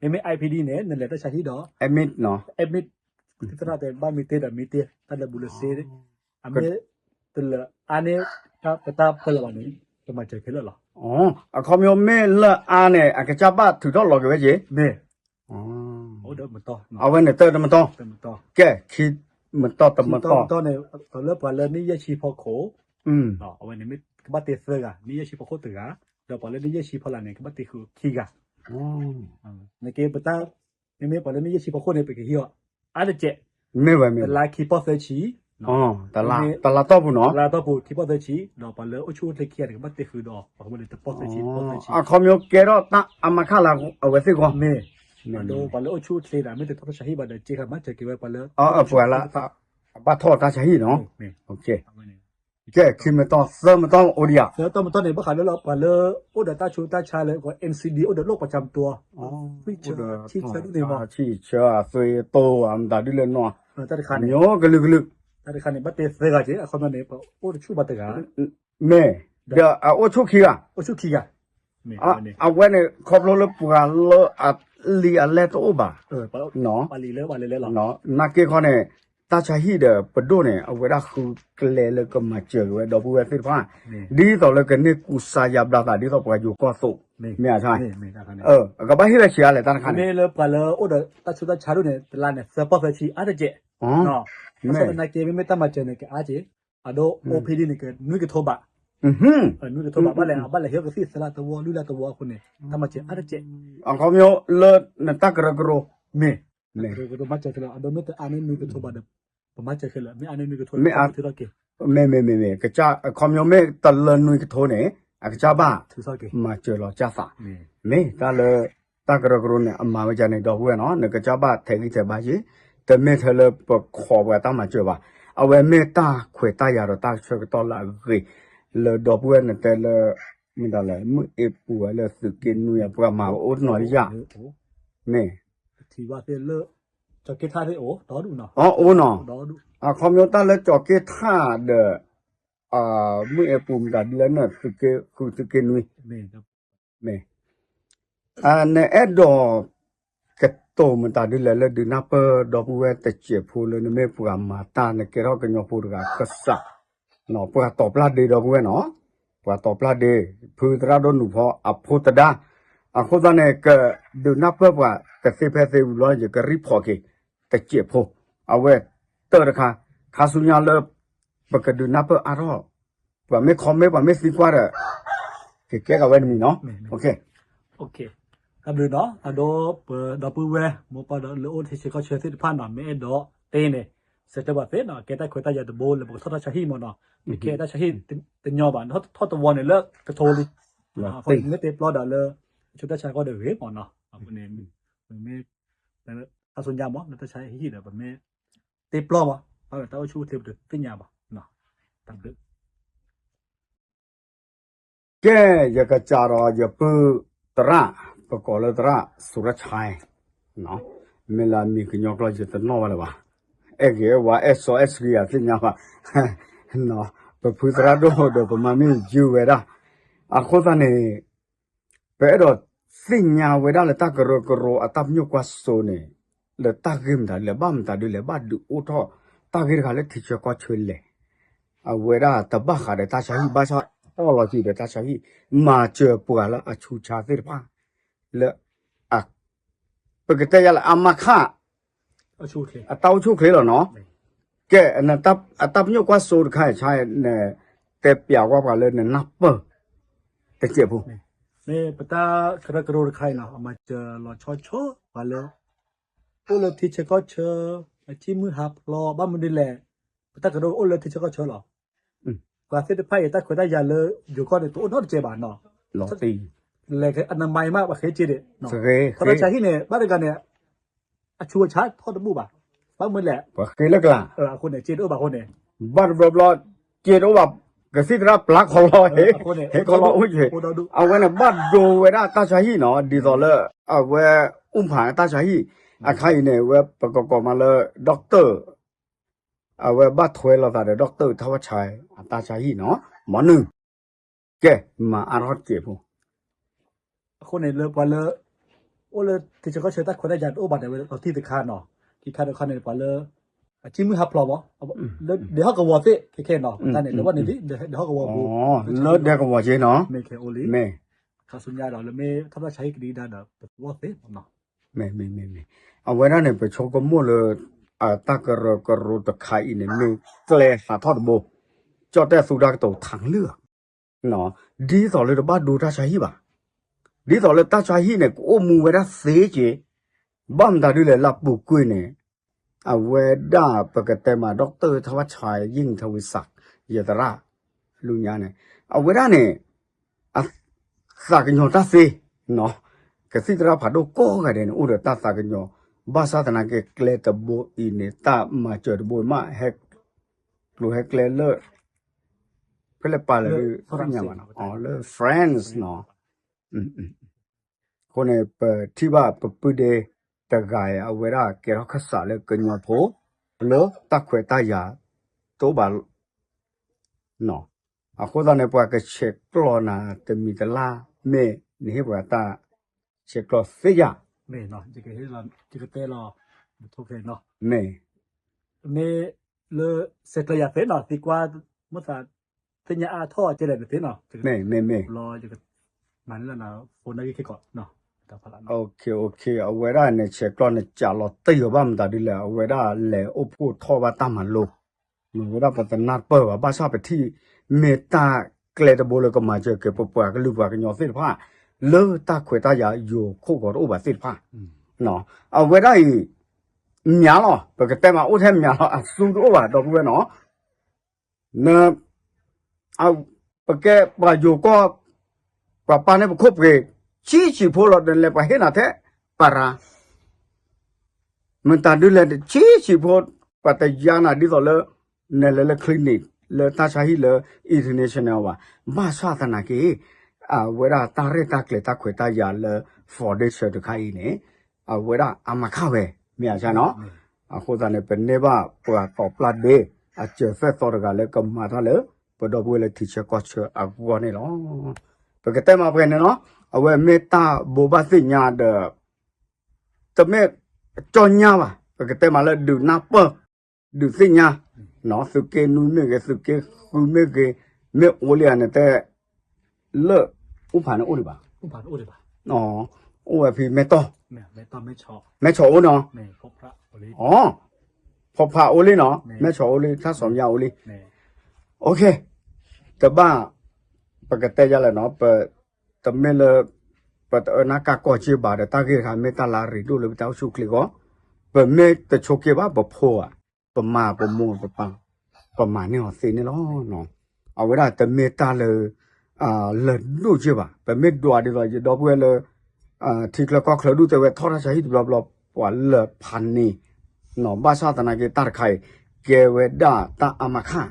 မ့မ့ၢ် I P D န့ၣ် နလဲၤတၢ်ဆါဟံၣ်ဒီး admit နီၤ admit သရၣ်တဲဘၣ်မ့ၢ်တ့ဒီးမ့ၢ်တ့ တၢ်လၢဘူးလၢစ့ အမ့ၢ်တလၢအါန့ၢ် ပတၢ်ပၢလၢၤဘၣ်န့ၣ် ကမၤစၢၤခဲလၢာ်လီၤ. အခီပညီမ့ၢ်လၢအါန့ၣ် အကစၢ်ဘၣ်ထုးထီၣ်လီၤက့ၤဝဲက့ၤ မ့ၢ် အဝဲန့ၣ်တၢတမတီၢ် ကဲ ခံမတီၢ်တမတီၢ် န့ၣ် လၢပှၤလၢနံၣ်ယဲၢ်ဆံဖီခိၣ် အဝဲန့ၣ်မ့ၢ်ကဘၣ်တ့သၢဂၤ နံၣ်ယဲၢ်ဆံဖီခိၣ်တဂၤ ဒီးပှၤလၢနံၣ်ယဲၢ်ဆံဖီလာ်န့ၣ် ကဘၣ်တ့ဃုာ်ခံဂၤ နက့ပတၢ် မ့မ့ၢ်ပှၤလၢနံၣ်ယဲၢ်ဆံဖီခိၣ်န့ၣ် ပကဟံးအီၤ အါတကဲး မ့ၢ်ဝဲမ့ၢ် တလါခံပီၢ်သၢဆံ တလါတီၢ်ပူၤနီၤ တလါတီၢ်ပူၤခံပီၢ်သၢဆံ ဒီးပှၤလၢအိၣ်ဆူၣ်အိၣ်ချ့ခံဂၤန့ၣ် ကဘၣ်တ့ဃုာ်ဒီး ပှၤဝဲန့ၣ်တပီၢ်သၢဆံ တပီၢ်သၢဆံ အခီပညီကဲထီၣ်တၢ်အမါခါလၢအဝဲသ့ၣ်ဂီၢ် မ့ၢ် ဒီးပှၤလၢအိၣ်ဆူၣ်အိၣ်ချ့ဒီး မ့ၢ်တထီၣ်တၢ်ဆါဟံၣ်ဘၣ်ဒီး က့ခါမၤစၢၤက့ၤဝဲပှၤလၢ အဘၣ်ထီၣ်တၢ်ဆါဟံၣ်နီၤ အဝဲန့ၣ် ကဲ ခံမတီၢ် သၢမတီၢ်အိၣ်ဒံးဧါ. သၢမတီၢ်န့ၣ် ဘၣ်ဃးလၢပှၤလၢ အိၣ်ဒီးတၢ်ဆူးတၢ်ဆါလၢ N C D အိၣ်ဒီးလိၣ်ပှၤစၢၤမတီၢ် အိၣ်ဒီး ဆံဆၢဒ်န့ၣ်မး ဆံဆၢအသွံၣ်တိၢ် မတၤဒ်လဲၣ်နီၤ တၢ်တခါန့ၣ် မျိုးကလုာ်ကလုာ် တၢ်တခါန့ၣ် ဘၣ်တဲသၢဂၤက့ အခီပညီန့ၣ် ပအိၣ်တဆူၣ်ဘၣ်တဂၤ မ့ၢ် ဒီးအအိၣ်ဆူၣ်ခံဂၤ အိၣ်ဆူၣ်ခံဂၤ အဝဲန့ၣ် ခီဖျိလၢပှၤလၢအလံာ်အလဲၢ်တအိၣ်ဘၣ် ပလံာ်လၢပှၤလဲၤလဲၣ်လီၤ နာ်က့ခီန့ၣ် တၢ်ဆါဟံၣ်ဒီးပဒိၣ်န့ၣ် အဝဲဒၣ်ဃုကျဲလၢကမၤစၢၤက့ၤဝဲဒီပုၢ်ဝဲၢ်သ့ၣ်တဖၣ် ဒ်သိးလၢကန့ၢ်ကူစါယါဘျါသး ဒ်သိးပှၤယိၤကီၢ်သိး မ့ၢ်ဧါ အကဘၣ်ဟ့ၣ်လီၤဆံးအါလဲၣ် တၢ်တခါန့ၣ် မ့ၢ်လၢပှၤလၢအိၣ်ဒီးတၢ်ဆူးတၢ်ဆါဒိၣ်န့ၣ် တလါန့ၣ် သၢပီၢ်သၢဆံအါတက့ၢ် ဘၣ်ဆၣ်သနာ်က့ မ့မ့ၢ်တၢ်မၤစၢၤန့ၣ် ကအါက့ၢ် အဒိ အိၣ်ဖဲဒ်န့ၣ် ကနွံကထိဘၣ် နွံကထိဘၣ် ဘၣ်လဲၣ် အဘၣ်လဲၣ်ဟ့ၣ်ကသံၣ်သရၣ်တဝီ လုၢ်လၢ်တဝီအဃိန့ၣ် တၢ်မၤစၢၤအါတက့ၢ် အခီပညီလၢနတၢ်ကရၢကရိ မ့ၢ် ကရၢကရိမၤစၢၤခဲလၢာ် အဒိမ့ၢ်တအါန့ၢ်နွံကထိဘၣ်ဒီး ပမၤစၢၤခဲလၢာ် မ့ၢ်အါန့ၢ်နွံကထိ မ့ၢ်အါ ထုးထီၣ်က့ၤ မ့ၢ်မ့ၢ်မ့ၢ်မ့ၢ် ကစၢ် အခီပညီမ့ၢ်တလၢနွံကထိန့ၣ် အကစၢ်ဘၣ် ထုးထီၣ်က့ၤ မၤစၢၤလီၤကၢ်သး မ့ၢ်တၢ်လၢ တၢ်ကရၢကရိန့ၣ် အမၤဝဲဒ်န့ၣ် ဒီပုၢ်ဝဲၢ်နီၤ နကစၢ်ဘၣ်ထဲးဂံၢ်ထဲးဘါယ့ၢ် တမ့ၢ်ထဲလၢပခိးပှၤတၢ်မၤစၢၤဘၣ် အဝဲမ့ၢ်တၢ်ခွဲးတၢ်ယာ်ဒီးတၢ်ဆၢကတီၢ်လၢအဂ့ၤ လၢဒီပုၢ်ဝဲၢ်နတဲလၢ မ့ၢ်ဒၣ်လဲၣ် မုၢ်အ့ပူၤဝဲလၢသုးက့နွံအပှၤမၤအိၣ်တနီၤလံယါ မ့ၢ် ထံၣ်ဘၣ်သ့ၣ်လၢ ကၠီၤက့ထၣ်သ့ၣ်အိၣ် ဒီဒူၣ်နီၤ အအိၣ်နီၤ အခီပညီတၢ်လၢကၠီၤက့ထၣ်ဒီး မုၢ်အ့ပူၤမတၤဒ်လဲၣ်န့ၣ် သုးက့ဃုသုးက့နွံ မ့ၢ် နအဲၣ်ဒိး ကတိၤမတၤဒ်လဲၣ်လၢဒုးနၢ်ပၢၢ်ဒီပုၢ်ဝဲၢ်တစဲးဖိလၢနမ့ၢ်ပှၤမၤတၢ် နကဲထီၣ်ကညီဖိတဂၤကစၢ် ပှၤတီၤပျၢ်ဒ့ဒီပုၢ်ဝဲၢ်နီၤ ပှၤတီၤပျၢ်ဒ့ ဖုသရၣ်ဒိၣ်နုာ်ဖီအဖိသဒါ အဃိသတးန့ၣ် ကဒုးနၢ်ပၢၢ်ပှၤကသ့ဖဲသ့ဝံၤဘျီ ယကreportက့ၤ တစဲးဖိ အဝဲတၢၢ်တခါ ခါဆူညါလၢ ပကဒုးနၢ်ပၢၢ်အါထီၣ် ပှၤမ့ၢ်commentပှၤမ့ၢ်သံကွၢ်ဒီး ကကဲက့ၤဝဲတမံၤနီၤ တၢ်ဘျုးနီၤ အဒိ ပဒီပုၢ်ဝဲၢ် မိၢ်ပၢ်ဒီးလၢအိၣ်ထံဆၢကီၢ်ဆၢသ့ၣ်တဖၣ်နီၤ မ့ၢ်အဲၣ်ဒိးတဲန့ၣ် ဆၢတဲာ်ပှၤသ့နီၤ ကဲတၢ်ခွဲးတၢ်ယာ်တဘိလၢပကထီၣ်တၢ်ဆါဟံၣ်မ့ၢ်နီၤ ပကဲတၢ်ဆါဟံၣ်တညီဘၣ် ထီၣ်တဝီန့ၣ်လၢကထိလံ အဃိန့ၣ်မ့ၢ်တဲပျီဒၣ်လၢ အဆူးတၢ်ဆါကီၢ်ဒီးဂ့ၤမ့ၢ်နီၤ အဃိန့ၣ် ပမ့ၢ် ခါဆူညါမ့ၢ် လၢတၢ်ဆါဟံၣ်ဒီး ပမ့ၢ်တဲပျီမ့ၢ် ဘၣ်ဒီးတၢ်အိၣ်ဆူၣ်အိၣ်ချ့ပတသ့ၣ်ညါဘၣ် တၢ်ဘျုး ကဲ ယကစးဒီးယပုၢ်သရၣ် ပကိးလၢသရၣ် စူၤရၣ်ဆဲ မ့ၢ်လၢအမံၤကညီကျိာ်ယတနီၣ်ဘၣ်လၢၤဘၣ် အဲၣ်ဂ့ၤအဲၣ်ဝါအဲၣ်စီအဲၣ်ဆှံအသ့ၣ်ညါဘၣ် ပဖုသရၣ်ဒိၣ်ဒီးပမၤမ့ၢ်ယုၢ်ဝဲဒၣ် အဃိသတးန့ၣ် ပအဲၣ်ဒိးသ့ၣ်ညါဝဲဒၣ်လၢတၢ်ကရၢကရိအတၢ်ပညိၣ်ကွၢ်စိန့ၣ် လၢတၢ်ဂ့ၢ်မတၤဒ်လဲၣ် ဘၣ်မတၤဒ်လဲၣ် ဘၣ်ဒုးအိၣ်ထီၣ်တၢ်ဂ့ၢ်တခါလၢထံဆၢကီၢ်ဆၢလဲၣ် အဝဲဒၣ်တဘၣ်ဃးဒီးတၢ်ဆါဟံၣ် ဘၣ်ဆၣ်အီၣ်လီၤစုဒီးတၢ်ဆါဟံၣ် မၤစၢၤပှၤလၢအဆူးဆါသ့ၣ်တဖၣ် လၢ ပကတဲယၤလၢအမါခၣ် အတၢ်အိၣ်ဆူၣ်အိၣ်ချ့လီၤနီၤ ကဲ အတၢ်ပညိၣ်ကွၢ်စိတခါအံၤ နတဲပျးကွၢ်ပှၤလၢနနၢ်ပၢၢ် တစဲးဖိ မ့ၢ်ပတၢ်ကရၢကရိတခါအံၤလီၤ အမၤစၢၤလီၤဆီဆီပှၤလၢ အိၣ်လၢထံဆၢကီၢ်ဆၢ အထံမုၢ်ဟးဖျိး ဘၣ်မနုၤလဲၣ် ပတၢ်ကရၢကရိအိၣ်လၢထံဆၢကီၢ်ဆၢလီၤ ပှၤသ့ၣ်တဖၣ်အံၤ တၢ်ခွဲးတၢ်ယာ်လၢယိၤကီၢ်န့ၣ် တအိၣ်နီတစဲးဘၣ်နီၤ လဲၤအနမၤအံၤမး ပှၤဃ့စ့ဒံး ထီၣ်တၢ်ဆါဟံၣ်န့ၣ် ဘၣ်တဂၤန့ၣ် အဆူးအဆါထီၣ်တဘူၣ်ဘၣ် ဘၣ်မနုၤလဲၣ် ပှၤဃ့လၢကျါ အဃိန့ၣ် စ့တအိၣ်ဘၣ်အဃိန့ၣ် ဘၣ်တဘျီဘျီ စ့တအိၣ်ဘၣ် ကသံၣ်သရၣ်ပျၢ်ခီလီၤ ဟ့ၣ်ခီလီၤအိၣ်ယ့ၣ် အဝဲန့ၣ်ဘၣ်ဒိဝဲဒၣ်တၢ်ဆါဟံၣ်နီၤ ဒ်သိးလၢ အဝဲ အူဖးတၢ်ဆါဟံၣ် အခါအံၤန့ၣ် ဝဲပကကိးမးလၢ doctor အဝဲဘၣ်ထွဲလိာ်သးဒီး doctor ထၢဝဲဆဲအတၢ်ဆါဟံၣ်နီၤ မနုၤ ကဲ မၤအါထီၣ်တစဲးဖိ အဃိန့ၣ်လၢပှၤလၢ အိၣ်လၢထံဆၢကီၢ်ဆၢတၢ်ခွဲးတၢ်ယာ်တအိၣ်ဘၣ်ဒီး ဝဲလီၤတံၢ်တခါနီၤ ခံခါတခါန့ၣ် ပှၤလၢ အထံမုၢ်ဟးဖျိးမး လၢဒဲဟီၣ်ကဝီၤသ့ၣ် ခဲခဲနီၤ တၢ်န့ၣ် လၢဝဲန့ၣ်လံ ဒဲဟီၣ်ကဝီၤပူၤ လၢဒဲကဝီၤက့နီၤ မ့ၢ်ခဲအိၣ်လံ မ့ၢ် ခါဆူညါဒီးလၢမ့ၢ်ထီၣ်တၢ်ဆါဟံၣ်ကဒံကဒါဒီး ပသဝီသ့ၣ်နီၤ မ့ၢ်မ့ၢ်မ့ၢ်မ့ၢ် အဝဲဒၣ်န့ၣ် ပဆိကမိၣ်လၢ အတၢ်ကရၢကရိတခါအံၤန့ၣ် မ့ၢ်ကျဲဟးထီၣ်တဘိ ကၠီၣ်တဲၣ်သူတၢ်ကတိၤထးလုၢ် ဒ်သိးလၢတဘၣ်ဒိတၢ်ဆါဟံၣ်ဘၣ် ဒ်သိးလၢတၢ်ဆါဟံၣ်န့ၣ် ကအိၣ်မူဝဲဒၣ်သ့က့ၤ ဘၣ်မတၤဒ်လဲၣ် လၢပူၤကွံာ်န့ၣ် အဝဲဒၣ်ပကတဲမး doctor ထၢဝဲဆဲ ယ့ၣ်ထၢဝံစး ယသရၣ် လူညါန့ၣ် အဝဲဒၣ်န့ၣ် အ သးကညီၤတၢ်သ့ ကသံၣ်သရၣ်ဖးဒိၣ်ကိးဂၤဒဲးန့ၣ် အိၣ်ဒီးတၢ်သးကညီၤ ဘၣ်ဆၣ်သနာ်က့ကျဲတဘိအံၤန့ၣ် တၢ်မၤစၢၤတဘိမး ဟဲ ကျိၤဟဲကျဲလၢ ဖဲလဲၣ်ပာ်လဲၣ်ဒုးသ့ၣ်ညါဘၣ်နီၤ, အီၤလၢ France နီၤ. အဃိန့ၣ် ပထံၣ်ဘၣ်ပပုၢ်ဒ့တဂၤအံၤ အဝဲဒၣ်ကဲထီၣ်ကစၢ်လၢကညီဖိ လၢတၢ်ခွဲးတၢ်ယာ်တအိၣ်ဘၣ်နီၤ. အဃိသတးန့ၣ် ပှၤကဆဲးကျိးနၤတမံၤတလါ မ့ၢ်နဟ့ၣ်ပှၤတၢ်ဆဲးကျိးသ့ယၤ မ့ၢ်, မ့ၢ်လၢဆဲးကျိးယၤသ့နီၤ သံကွၢ် မိၣ်သး သ့ၣ်ညါအါထီၣ်ကဲလဲၣ်နသ့နီၤ, မ့ၢ်, မ့ၢ်, မ့ၢ်, မၤန့ၣ်လၢနဖိနၢ်ဂ့ၢ်ခဲကီး, အဝဲဒၣ်န့ၣ် ဆဲးကျိးနစးလီၤတယီၤဘၣ်မတၤဒ်လဲၣ်, အဝဲဒၣ်လဲၤအိၣ်ဖှိၣ်ထီၣ်ဘၣ်တၢ်မၤလိ, မ့ၢ်ဝဲဒၣ်ပတနၢ်ပၢၢ်ဘၣ်, ဘၣ်ဆၣ်ပထံၣ် မ့ၢ်တၢ်ကျဲတဘိလၢကမၤစၢၤက့ၤပပှၤကလုာ်ပှၤကညီသ့ၣ်တဖၣ် လၢတၢ်ခွဲးတၢ်ယာ်ယိၤခိၣ်ဂီၤတအိၣ်ဘၣ်သ့ၣ်တဖၣ်, အဝဲဒၣ်အံၤ မၠးလီၤ, ပကတဲမးအိၣ်ထဲမၠးလီၤ, အသူတအိၣ်ဘၣ် ဒီပုၢ်ဝဲၢ်နီၤ ပကဲပှၤယိၤကီၢ်, ပှၤပာ်န့ၢ်ပခိၣ်ပှ့ၤ ဆံးဆံးဖိလီၤ, နလဲၤပှၤဟ့ၣ်နၤထဲ ပၤရၤ, မတၤဒုလဲၣ် ဆံးဆံးဖိ, ပှၤတယါနၤဒ်သိးလၢ နလဲၤလၢ clinic လၢတၢ်ဆါဟံၣ်လၢ international ဘၣ်, ဘၣ်ဆၣ်သနာ်က့ အဝဲဒၣ်တၢ်ရဲၣ်တၢ်ကျဲၤတၢ်ခွဲးတၢ်ယာ်လၢ foundation တခါအံၤန့ၣ် အဝဲဒၣ်အါမးခါဝဲ မ့ၢ်ဧါနီၤ, အဃိသတးန့ၣ် ပန့ၢ်ဘၣ်ပှၤတီၤပျၢ်ဒ့ အစၢၤသွဲၣ်သီတဂၤလၢကမၤတၢ်လၢ ပဒီပုၢ်ဝဲၢ်လၢထံဆၢကီၢ်ဆၢအဂီၢ်န့ၣ်လီၤ. ပကတဲမးပှဲၤန့ၣ်နီၤ, အဝဲမ့ၢ်တၢ်ဘိးဘၣ်သ့ၣ်ညါဒီး တမ့ၢ်ကၠီညါဘၣ်, ပကတဲမးလၢဒုးနၢ်ပၢၢ် ဒုးသ့ၣ်ညါ, သုးက့နွံမ့ၢ်ဂ့ၤ သုးက့ဃုမ့ၢ်ဂ့ၤ, မ့ၢ်အိၣ်လံဧါန့ၣ်တဲ လၢ အိၣ်ဖးန့ၣ်အိၣ်ဒံးဘၣ်, အိၣ်ဝဲဖဲမဲၢ်တီၢ်, မဲၢ်ဆီးအိၣ်နီၤ, ဖီဖးအိၣ်လံနီၤ, မဲၢ်ဆီးအိၣ်လံ ထါစီၤမယါအိၣ်လံ, တဘၣ် ပကတဲယါလဲၣ်နီၤ, တမ့ၢ်လၢ ပတအၢနၢ်ကၢ်ကီၢ်က့ဘၣ်ဒီး တၢ်ဂ့ၢ်တခါမ့ၢ်တၢ်လၢအရ့ဒိၣ်လၢပတၢ်အိၣ်ဆူၣ်အိၣ်ချ့အဂီၢ်, ပမ့ၢ်တဆိးက့ဘၣ် ပဖိဧါ, ပမါပမိၢ်ပပၢ် ပမၤန့ၢ်အီၤသ့န့ၣ်လီၤ. အဝဲဒၣ်တမ့ၢ်တၢ်လၢ လၢဒိၣ်က့ဘၣ်, ပမ့ၢ်ဒွးဒ်သိးယဒီပုၢ်ဝဲၢ်လၢ ထံချၢကီၢ်ချၢဒူၣ်တဲဝဲထီၣ်တၢ်ဆါဟံၣ်တဘျီဘျီ ပှၤလၢဖးန့ၣ်, ဘၣ်ဆၣ်သနာ်က့တၢ်တခါအံၤ ကဲဝဲဒၣ်တၢ်အါမးခါ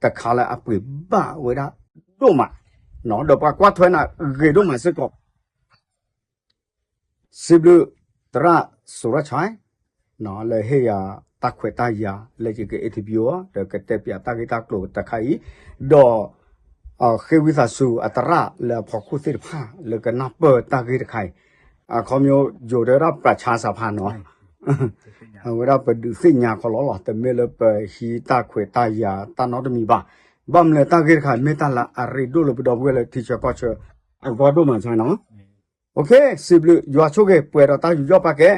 တခါလၢအပှ့ၤဘၣ်ဝဲဒၣ်ဒိၣ်မး, ဒီးပှၤကွၢ်ထွဲနၤဂ့ၤဒိၣ်မးစ့ၢ်ကီး စံးဘျုး သရၣ် စူၤရၣ်ဆဲး လၢဟ့ၣ်ယၤတၢ်ခွဲးတၢ်ယာ်လၢယက interview အီၤ ဒီးကတဲပၠးတၢ်ဂ့ၢ်တၢ်ကျိၤတခါအံၤ, ဒီး ဃ့ဝံသးစူၤအသရၣ်လၢအဖီခိၣ်သ့ၣ်တဖၣ် လၢကနၢ်ပၢၢ်တၢ်ဂ့ၢ်တခါအံၤ, အခီပညီယိၤတဲဝဲဒၣ်ပာ်ဆါစးဖးနီၤ, အဝဲဒၣ်ပဒုးသ့ၣ်ညါခီလီၤလီၤ, တမ့ၢ်လၢပဟံးတၢ်ခွဲးတၢ်ယာ်တၢ်နီတမံၤဘၣ်, ဘၣ်မနုၤလၢတၢ်ဂ့ၢ်တခါအံၤ မ့ၢ်တၢ်လၢအရ့ဒိၣ်လၢပဒီပုၢ်ဝဲၢ်လၢထံဆၢကီၢ်ဆၢအဂီၢ်ဒိၣ်မးစ့ၢ်နီၤ. စံးဘျုး ယွၤဆိၣ်ဂ့ၤ ပှဲၤဒီးတၢ်ယူးယီၣ်ပာ်ကဲ